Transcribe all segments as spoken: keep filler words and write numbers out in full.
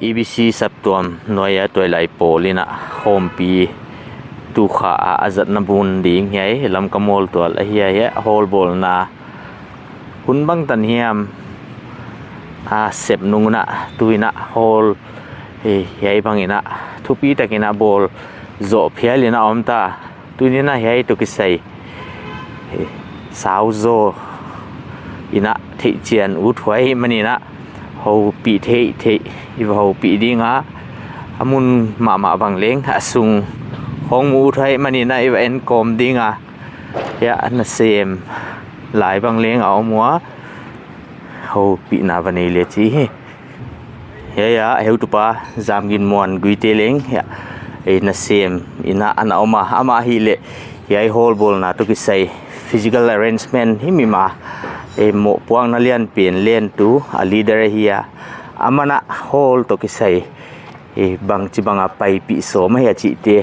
E B C saptuam nuai a tuailai pawl in a khawmpi tu kha a, a zatna mun ding hiai Lamka Mall tual ahi a, hiai hall bawlna hun bangtan hiam a sep nung un a, tu in a hall, eh, hiai bang in a thupi tak in a bawl zoh phial in a om ta. Tuni in a hiai toh kisai, eh, sau zaw in a theihchian uthuai man in a, houpih theih theih i va houpih ding a, a mun mahmah bang leng a sung khawng mu uthuai man in a i va en kawm ding a, hiai a nasem lai bang leng a om ua, houpihna va nei le chi hi. Hiai a heutupa Zamginmuan Guite leng hiai a nasem in a ana om a, amah ahihleh hiai hall bawlna toh kisai physical arrangement himhim a, eh, mohpuakna lianpen lentu a leader ahi a, aman a hall toh kisai, eh, bangchibang a paipih sawm ahia chihte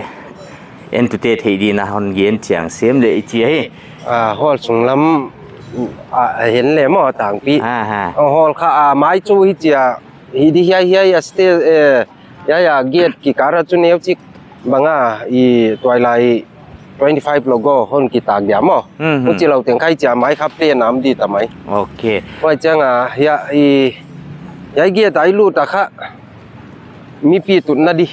entute theih ding in a hon gen chian sem leh i chi ahi. Ah, hall sunglam, ah, a hen leh maw tangpi. Ah, ha. Oh, hall kha, ah, mai chu hichi a, hi di hiai, hiai a stage, eh, hiai a gate kikal a chu neuchik bang a, i tuailai twenty-five logo hon kitak dia maw. Mhm. Huchi lou teng kha hichi a mai kha plain a om di ta mai. Okay. Huai chiang a, hiai, i, hiai gate a i lut a kha mipi tutna di,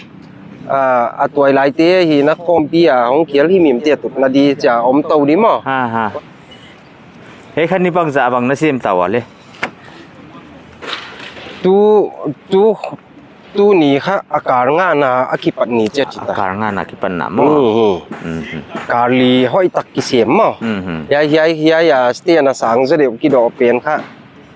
ah, a tuailaite hi na khawmpi a hong khial himhim te tutna di chia om tou di maw. Ha, ha. Hiai kha ni bangzah bang na sem ta ua le? Tu, tu, tuni kha a kal ngana a kipat ni chia chi ta. A kal ngana a kipatna maw? Ni hi. Mhm. Kal li hoihtak kisem maw? Mhm. Hiai, hiai, hiai a stage a sang zaw deuh kidoh pen kha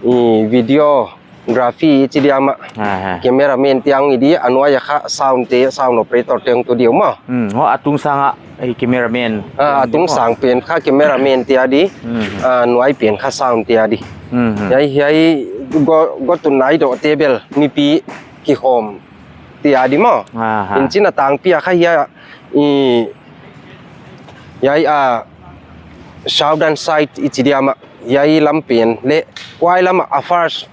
i video graphy i chi diam a. Aha. Cameraman te hong hi di, a nuai a kha sound te, sound operator te hong tu di uh maw. Hmm, huai a tung sang a, eh, cameraman. Ah, a tung sang pen kha cameraman te a di. Hmm. Ah, nuai pen kha sound te a di. Hmm. Hiai, hiai, go, go tunna i doh table, mipi kikhawm te a di maw. Aha. In chin a tangpi a kha hiai, i, hiai a, southern side i chi diam a, hiai lam pen leh, huai lam a first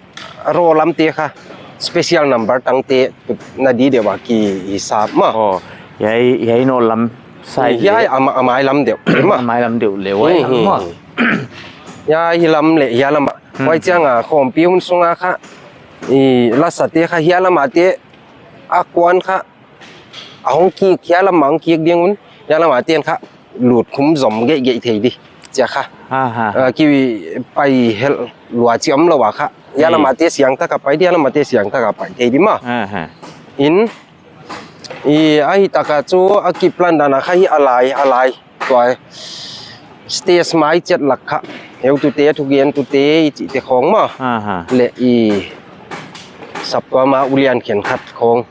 row lam te kha special number tang te na di deuh a kihisap maw. Oh, hiai, hiai no lam side hiai leh. A ma-, a mai lam deuh, maw. A mai lam deuh leh, huai lam maw. Hmm, hmm. Hiai lam leh, hiai lam a. Hmm. Huai chiang a khawmpi hun sung a kha, i lasa te kha hiai lam a te, a kuan kha, a hong kik, hiai lam a hong kik ding un, hiai lam a te'n kha lut khum zom geihgeih thei di, chia kha. Aha. Ah, kipai hel lua chi om lou a kha. Hiai lam a te siang tak a pai di, hiai lam a te siang tak a pai thei di maw. Aha. In, i, ahi tak a chu a kiplan dan a kha hi a lai, a lai. Tua stage mai chet lak kha. Heutute, thugentute, i chihte khawng maw. Aha. Leh i saptuam a ulian khenkhat khawng.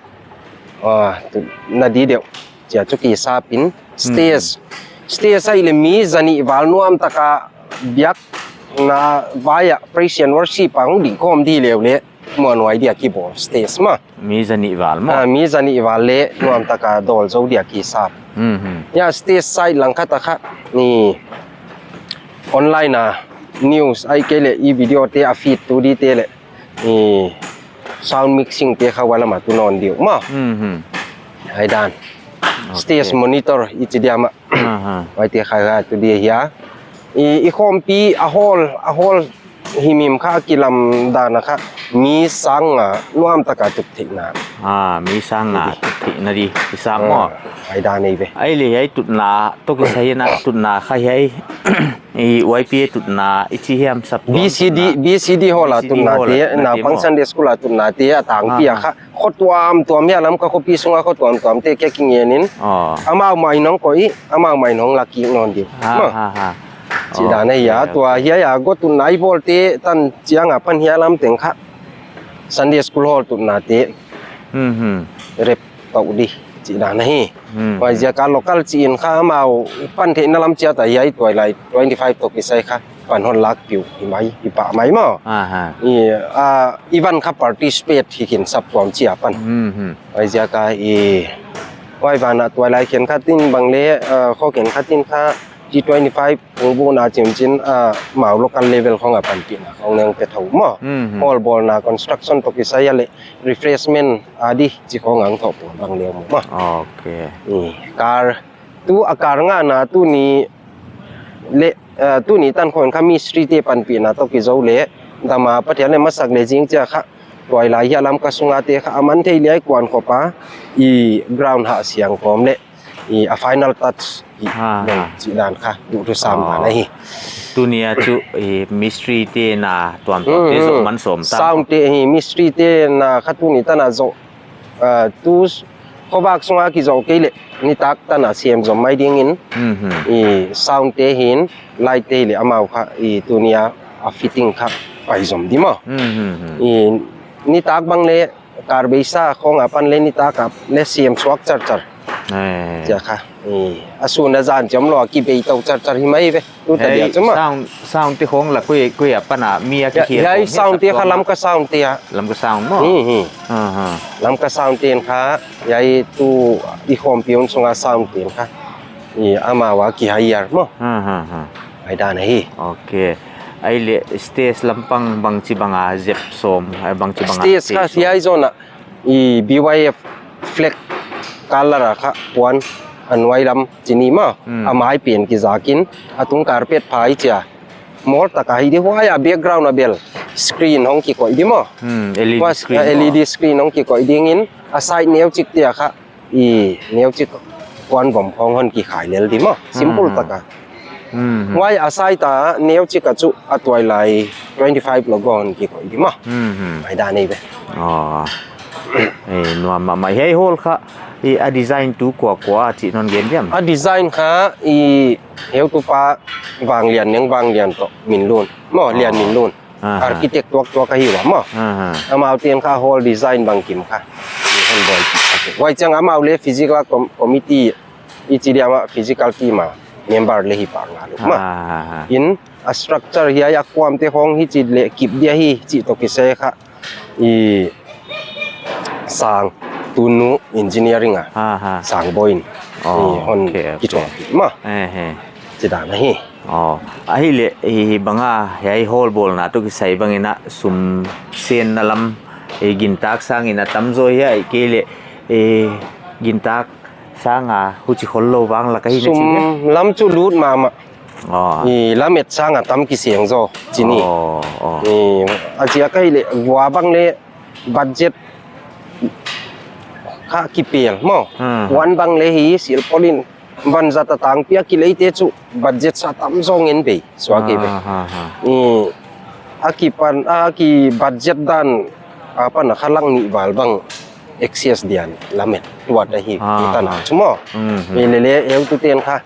Ah, tu, na di deuh. Chia chu kisap in. Hmm. Stage. Stage ahihleh mi zanih val nuam tak a biakna vai a praise and worship a hong ding khawm di leu leh. Muanhuai dia kibawl stage maw. Mi zanih val maw. Ah, mi zanih val leh nuam tak a dawl zou dia kisap. Mhm. Hiai stage side lang khat a kha ni online a news ahihkeileh i video te a feed tu di te leh. I sound mixing te kha huai lam a tu nawn di uh maw. Mhm. Hiai dan. Okay. Stage monitor i chi diam a. Aha. Huaite kha kha tu di hia. I, i khawmpi a hall, a hall himhim kha kilam dan a kha mi sang nga nuam tak a tut theihna. Ah, mi sang nga tut theihna di. Kisam maw. Ah, hiai dan ahi ve. Ahihleh hiai tutna, toh kisai in a tutna kha hiai. I Y P A tutna, i chi hiam saptuam B C D, tutna. B C D hall a B C D tutna hall a te, tutna te naupang maw. Sunday school a tutna te, a tangpi a kha. Aha. Kho tuamtuam hiai lam kha khopi sung a kho tuamtuam te kia kingen in. Oh. Amau mai in hong koih, amau mai in hong la kik nawn di uh. Ha, maw. Ha, ha. Chih dan ahi a, okay, tua okay. Hiai a go tutna i bawl te, tan chiang a pan hiai lam teng kha. Sunday school hall tutna te. Mhm. Rep tou di, chih dan ahi. Hmm. Huaiziak a local chi in kha amau pan theihna lam chiat a hiai tuailai twenty-five toh kisai kha pan hon lak piu hi mai, hi pah mai maw. Aha. I, ah, i van kha participate hi khin saptuam chia pan. Hmm, hmm. Huaiziak a i, huai van a tuailai khenkhat in bang leh, ah, kho khenkhat in kha G twenty-five pungbu na chim chin, ah, amau local level khong a panpihna khong neng pe thou maw. Mhm. Hall bawlna construction toh kisai a leh refreshment adi chi khong ang thoh pon bang leu maw. Okay. Ni kar tu a kar ngana tuni leh, ah, tuni tan khong kha mistri te panpihna toh kizou leh dama Pathian leh masak leh zing chia kha tuailai hia Lamka sunga te kha a man thei liai kuan khopa i ground hah siang kawm leh i a final touch i Ha, leng ha. Chi dan kha duh thu sam Oh. dan ahi. Tuni a chu i mistri te na tuamtuam te Mm, zoh mm. man sawm ta. Sound te hi mistri te na kha tuni tan a zoh, ah, tu s-, khovak sunga kizoh kei leh nitak tan a siam zom mai dingin Mhm. i sound te hin light te leh amau kha i tuni a a fitting kha pai zom di maw. Mhm. I nitak bang leh kar beisa khong a pan leh nitak a leh siam suak char char. Eh. Chia kha. I a sun a zan chiam lo a kibei tou char char hi mai ve. Tu ta Hei, dia chu maw. sound, sound te khong la kui, kui a pan a mi a Ya, kikhial hiai khong hi sound sak te kha tuam a. Lamka sound te a. Lamka sound maw. Hi, hi. Aha. Lamka sound te kha, hiai tu i khawmpi hun sunga sound te kha. I amau a ki hire maw. Ha, ha, ha. Ai dan hi. Okay. Ai leh stage lampang bangchi banga zep sawm, ai bangchi banga Stage stage kha sawm. hiai zona i B Y F flag color a kha puan a nuai lam chini maw. Hmm. A mai pen kizakin a tung carpet phai chia. Mawl taka hi di huai a background a bel screen hong kikoih di maw. Hmm, L E D Huai screen a maw. L E D screen hong kikoih dingin a side neu chik te a kha i neu chik kuan vom khong hon kikhai lel di maw. Simple Mhm. taka. Mhm. Huai a side a neu chik a chu a tuailai twenty-five logo hon kikoih di maw. Mhm. Ai dan nei ve. Oh. Eh, nuam mahmah. Hiai hall kha i a design tu kua kua chih non gen diam. A design kha i heutupa Vanglian Neng Vanglian toh Minlun. Maw, Lian Oh. Minlun. Aha. Architect tuaktuak ahi ua maw. Aha. Amau ten kha hall design bangkim kha i hon bawl kik kha. Huai chiang amau leh physical com-, committee i chi dia maw physical team a member leh hi pah nga lou maw. Aha. In a structure hiai a kuam te khong hi chi leh kip dia hi chi toh kisai kha i sang tunu engineering a Aha. sang boin Oh, i hon okay, okay. kituak maw. Eh, eh. Chi dan ahi. Oh, ahihleh, eh, banga, hiai hall bawlna toh kisai bangin a sum senna lam, eh, gintak sangin a tam zaw hiai, kei leh, eh, gintak sanga huchi khol lou vang la ka hi na Sum chi le. lam chu lut mahmah. Oh. I lamet sanga tam kiseng zaw, chini. Oh, oh. I, a ziak ahihleh, gua bang leh budget kha kipel maw. Hmm. Kuan bang leh hi, silpolin, vanzat a tang pia kilei te chu budget sa tam zaw ngen bei, suak kei ve. Ah, ha, ha. I, a kipan, a ki budget dan, a pan a kha lak nih val bang excess dian lamet tuat ahi, Ah, i tan ah. chu maw. Hmm, hmm. I lele, eu tu ten kha,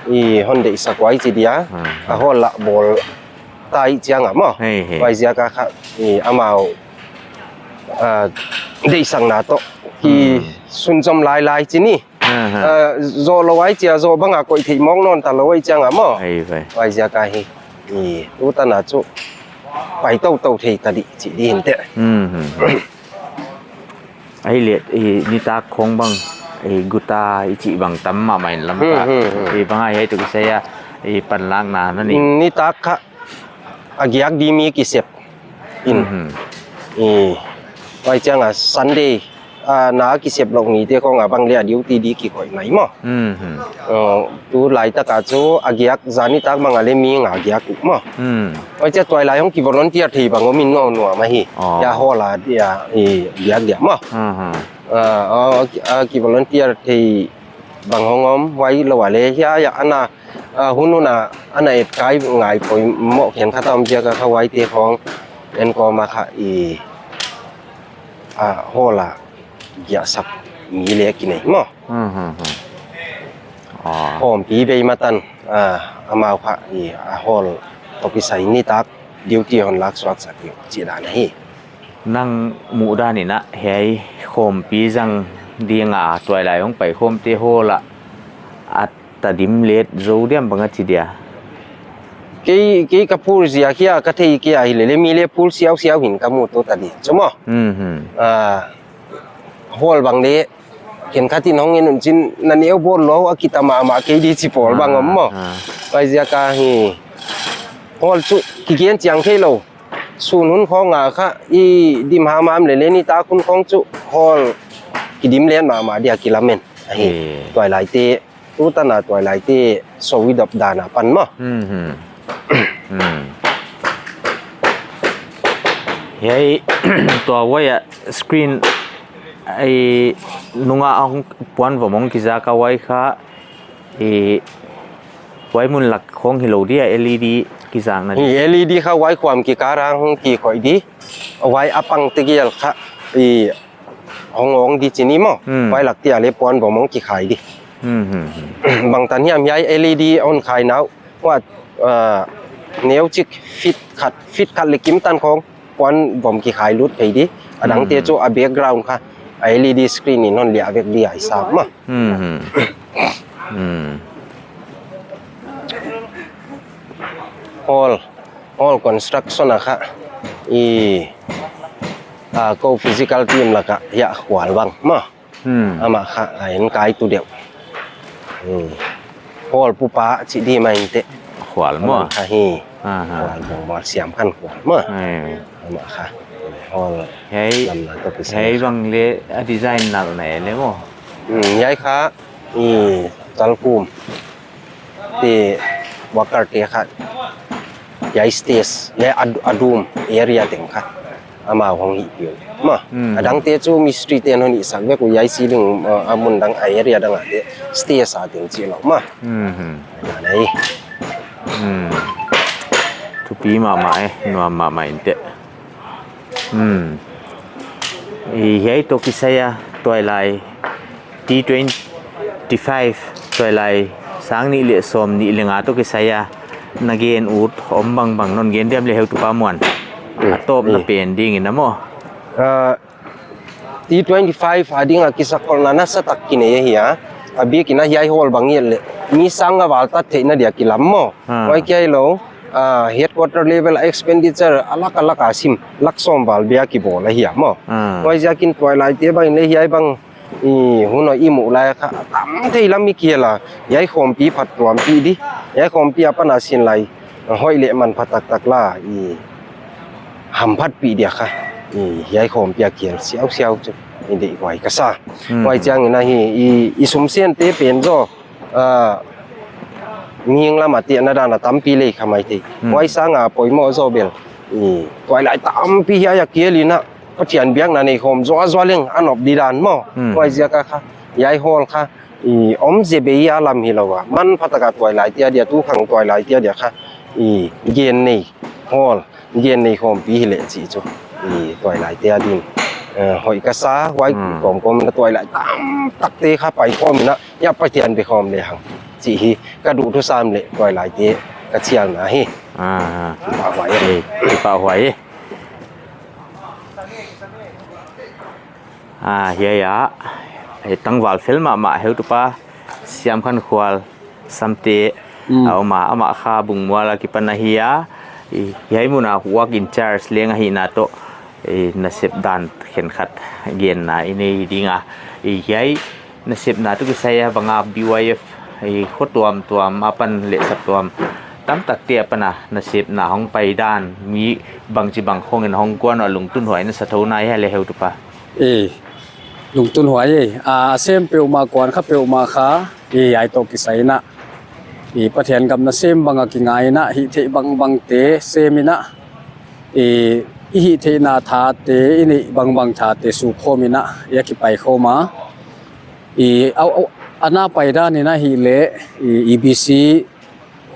i hon deihsak huai chi dia, Ah, a hall la bawl tai chiang a maw. Hei, hei. Huai ziak a kha, i amau, ah, deihsakna toh, ki Hmm. sunzom lailai chini. Aha. Ah, zoh lou ai chia zoh banga koih theih mawk nawn ta lou ai chiang a maw. Ai vai. Huai ziak a hi. I, tu tan a chu. Pai toutou thei ta di, chi di hinte. Hmm, hmm. Ahihleh, i, nitak khong bang, i, guta, i chih bang tam mahmah in lam Hmm, ta. hmm, hmm. I, bang ai hei tu kisai a, i, panlakna na ni. Nitak kha, a giak di mi kisep. In. Mhm. I, huai chiang a Sunday, a, na kisep lou ni te khong a bang leh a duty di kikoih mai maw. Mhm. Oh, tu laitak a chu a giak zan nitak bang a leh mi nga giak uh maw. Hmm. Huai chia tuailai hong ki volunteer thei bang om in nuam nuam ahi. Oh. Hiai hall a dia, i, giak dia maw. Mhm. Ah, oh, ki, ah, ki volunteer thei bang hong om, huai lou a leh hiai a ana, ah, hun hun a ana et kai ngai poimoh khenkhat a om ziak a kha huai te khong en kawm a kha i, ah, hall a giahsak mi leh kinei maw. Hmm, hmm, hmm. Ah. Khawmpi bei matan, ah, amau kha i, ah, hall toh kisai nitak duty hon lak suak sak i, chi dan ahi. Nang muhdan in a hiai khawmpi zang dinga tuailai hong paikhawmte hall a a tadim let zou diam bang a chi dia. Kei, kei ka phul ziak hia ka thei kei a hi lele mi leh phul siausiau hin ka mutu ta di. Chu maw? Mhm. Ah, hall bang leh khenkhat in hong en un chin na neu bawl lou a kita mahmah kei di chi pawl bang om maw. Ah, ah. Huaiziak a hi hall chu kigen chiang theilou. Sun hun khong a kha i dim hamham leh leh nitak hun khong chu hall kidim lian mahmah dia kilamen. Ahi. Eh. Tuailaite, tutan a tuailaite sou i dop dan apan maw. Hmm, hmm. Hmm. Hiai tua huai a screen, ei, nung a hong puan vom hong kizak a huai kha, ei, huai mun lak khong hilou dia, L E D kizakna di. Hi, L E D kha huai khuam kikal a hong kikhoih di. Huai a pang tegel kha, ei, hong ong di chi ni maw. Hmm. Huai lak tia leh puan vom hong kikhai di. Hmm, hmm, hmm. Bangtan hiam hiai L E D hon khaina uh, huai, uh, neuchik feet khat, feet khat leh kim tan khong puan vom kikhai lut phei di. Adangte Hmm. chu a background kha a L E D screen in hon liah vek di ahi sa maw. Hmm, hmm. Hmm. Hall, hall construction a kha i, a, kou physical team lak a hiai khual bang maw. Hmm. Amah kha a en kai tu deuh. Hmm. Hall pupa chih di mai inte. Khual maw. Amah kha hi. Aha. Khual bang maw, Siamkhankhual maw. Eh. Amah kha. Hall Hiai, lamna toh kisai hiai kha. Bang leh a design nalh na e leh maw. Hmm, hiai kha, i, Talkum te worker te kha, hiai stage, hiai a, a dum area teng kha amau hong hihpih uh maw. Hmm. Adangte chu mistri te'n hon hihsak vek uh, hiai ceiling, uh, a mun dang a area dang a te stage a teng chih lou maw. Hmm, hmm. Ana nei. Hmm. Thupi mahmah e, nuam mahmah inte. Hmm. I hiai toh kisai a tuailai T twenty-five tuailai sang nih leh sawm nih leh nga toh kisai a na gen ut om bangbang non gen diam leh heutupa muan. Hmm. A tawpna pen ding in a maw. Ah, T twenty-five a ding a kisakholhna nasatak kinei ahi a. A bik in a hiai hall bang i et leh mi sang a val tat theihna dia kilam maw. Ah. Huai kia hilou, ah, headquarter level expenditure a lak a lak a sim, lak sawm val bia kibawl ahi a maw. Ah. Huaiziakin tuailaite bang in leh hiai bang i hun a i muh lai kha tam thei lam i kihel a. Hiai khawmpi phattuampih di. Hiai khawmpi apan a sin lai hoih leh manpha taktak la i hamphatpih dia kha. I hiai khawmpi a kihel siausiau chu i deihhuai ka sa. Hmm. Huai chiang in a hi i, i sumsente pen zaw, ah, mihing lam a tehna dan a tampi lei kha maithei. Hmm. Huai sang a poimoh zaw bel i tuailai tampi hiai a kihel in a Pathian biakna nei khawm zuazua leng a nop di dan maw. Hmm. Huaiziak a kha hiai hall kha i om ze bei a lam hilou a, manpha tak a tuailaite a dia, tukhang tuailaite a dia kha i gen nei hall, gen nei khawmpi hileh chih chu i tuailaite a din, eh, hoih ka sa. Huai, hmm, kawmkawm na tuailai tamtakte kha paikhawm in a, hiai Pathian biak khawm lehang chih hi ka duhthusam leh tuailaite ka chialna hi. Ah, ah. Kipahhuai e. Eh, kipahhuai e. Ah, hiai a, eh, tangval fel mahmah heutupa Siamkhankhual Samte, hmm, a om a, amah kha Bungmual a kipan ahi a, i, hiai mun a work in charge leng ahihna toh, i, nasep dan khenkhat genna i nei ding a. I, hiai nasepna toh kisai a bang a B Y F, i, kho tuamtuam apan leh saptuam tamtakte apan a nasepna hong pai dan, mi bangchibang khong in hong kuan a lungtunhuai na sa thou na hia leh heutupa. Eh, lungtunhuai e. A, a sem peuhmah, kuan kha peuhmah kha, eh, hiai toh kisai in a, eh, Pathian gam nasem bang a kingai in a, hihtheih bangbangte sem in a, eh, i hihtheihna thate, i neih bangbang thate sukkhawm in a, i a kipaikhawm a. Eh, a, a, a na paidan in a hileh, eh, E B C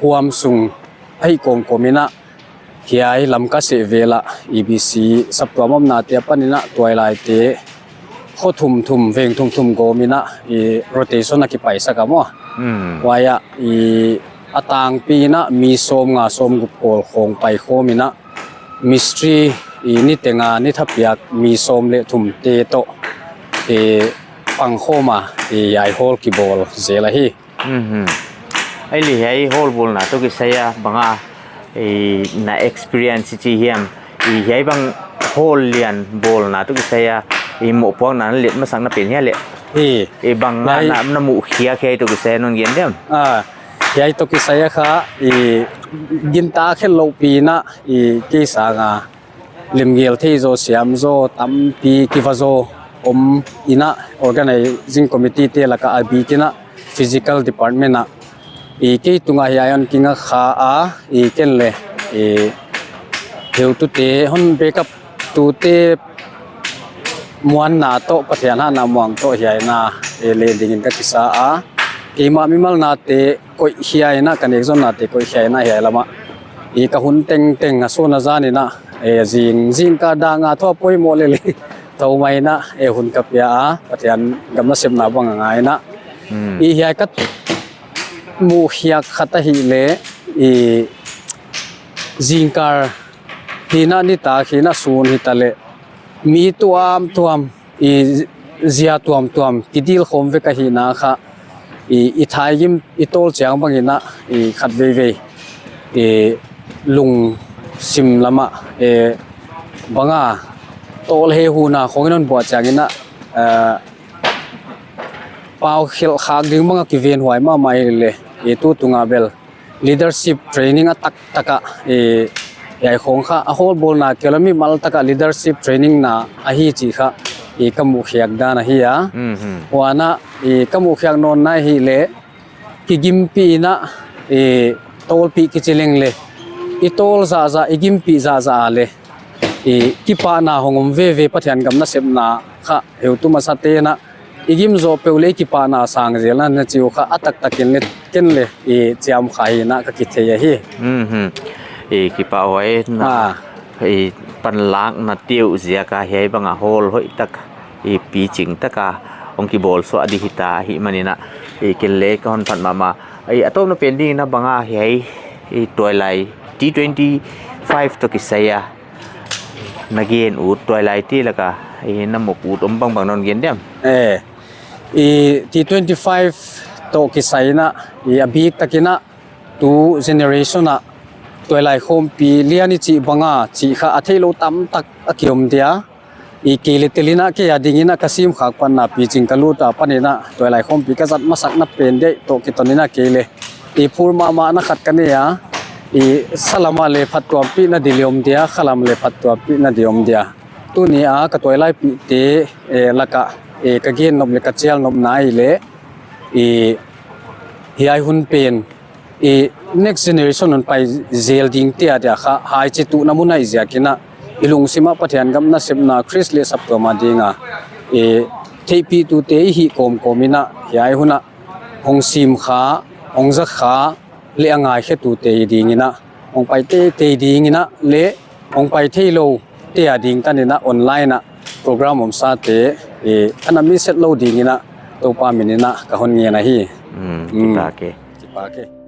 huam sung ahi kawmkawm in a, hiai Lamka seh vel a E B C saptuam omnate apan in a tuailaite kho thumthum, veng thumthum gawm in a, i, rotation a kipaisak a maw. Hmm. Huai a, i, a tangpi in a mi sawmnga sawmguk pawl khong paikhawm in a, mistri, i, niteng a ni thapiak mi sawm leh thumte toh, i, pangkhawm a, i, hiai hall kibawl zel ahi. Mhm. Ahihleh hiai hall bawlna toh kisai a bang a, eh, na experience chi hiam. I hiai bang hall lian bawlna toh kisai a, i mohpuakna na let masak na pen hia leh. Eh. Eh, bang a hiai na, na muh khiak hiai toh kisai a non gen diam. Ah. Hiai toh kisai a kha, i, gintak khelh louh pi in a, i, kei sang a limgel thei zaw, siam zaw, tampi kiva zaw om in a, organizing committee te lak a a bik in a, physical department a, i, kei tung a hiai hon kinga kha a, i, ken leh, i, heutute hon backup tute muanna toh, Pathian hatna muang toh hiai in a, e, leh ding in ka kisa a. Keimah mimal nate koih hiai in a, ka nek zonna te koih hiai in a, hiai lam a, i, ka hun tengteng a sun a zan in a, e, zing, zingkal dak nga thu a poimoh leh leh thou mai in a, e, hun ka pia a, Pathian gam nasepna bang a ngai in a. Hmm. I, hiai ka muh khiak khat ahihleh, i, zingkal hi in a, nitak hi in a, sun hitaleh, mi tuamtuam, i, zia tuamtuam kidil khawm vek ahihna kha, i, i thaigim, i tawl chiang bang in a, i, khatveivei, i, lungsim lam a, e, bang a, tawl he hun a khong in hon buak chiang in a, eh, pau khelh khak ding bang a kivenhuai mahmah leh, i, tu tung a bel leadership training a taktak a, i, hiai khong kha a hawlbawlna kei leh mimal tak a leadership training na ahi chih kha, i, ka muh khiak dan ahi a. Mhm. Huan a, i, ka muh khiak nawn na ahihleh, kigimpih in a, i, tawlpih kichi leng leh, i tawl zahzah, i gimpih zahzah a leh, i, kipahna hong om veve, Pathian gam nasepna kha heutu masa te in a, i gim zoh peuh leh kipahna sang zel na, na chi uh kha a taktak in leh, ken leh, i, chiam kha hi in a ka kithei ahi. Mhm. I, kipahhuai na. Ah. I, panlakna te uh ziak a hiai bang a hawl hoih tak, i, piching tak a hong kibawl suah di hita ahihman in a, i, ken leh ka hon phat mahmah. I, a tawpna pen ding in a bang a hiai, i, tuailai T twenty-five toh kisai a na gen ut, tuailai te lak a, i, na muk ut om bangbang non gen diam? Eh, i, T twenty-five toh kisai in a, i, a bik tak in a, tu generation a, tuailai khawmpi lian i chih bang a, chih kha a theihlouh tamtak a ki om dia. I, kei leh tel in a, kei a ding in a ka sim khak pan a piching ka lut a pan in a, tuailai khawmpi ka zat masak na pen deih toh kiton in a kei leh, i, phur mahmahna khat ka nei a, i, sa lam a leh phattuampihna di leh om dia, kha lam leh phattuampihna di om dia. Tuni a ka tuailaipihte, eh, lak a, eh, ka gen nop leh ka chial nopna ahihleh, i, hiai hun pen, i, next generation hon pai zel dingte adia kha, hiai chituhna mun ahih ziak in a, i lungsim a Pathian gam nasepna, Khrist leh saptuam a ding a, i, theihpihtute i hih kawmkawm in a, hiai hun a hong sim kha, hong za kha, leh a ngaikhetute i ding in a, hong pai teitei ding in a, leh hong pai theilou te a ding tan in a, online a program omsa te, i, ana miss lou ding in a, Toupa min in a ka hon ngen ahi. Hmm, hmm. Kipak e. Kipak e.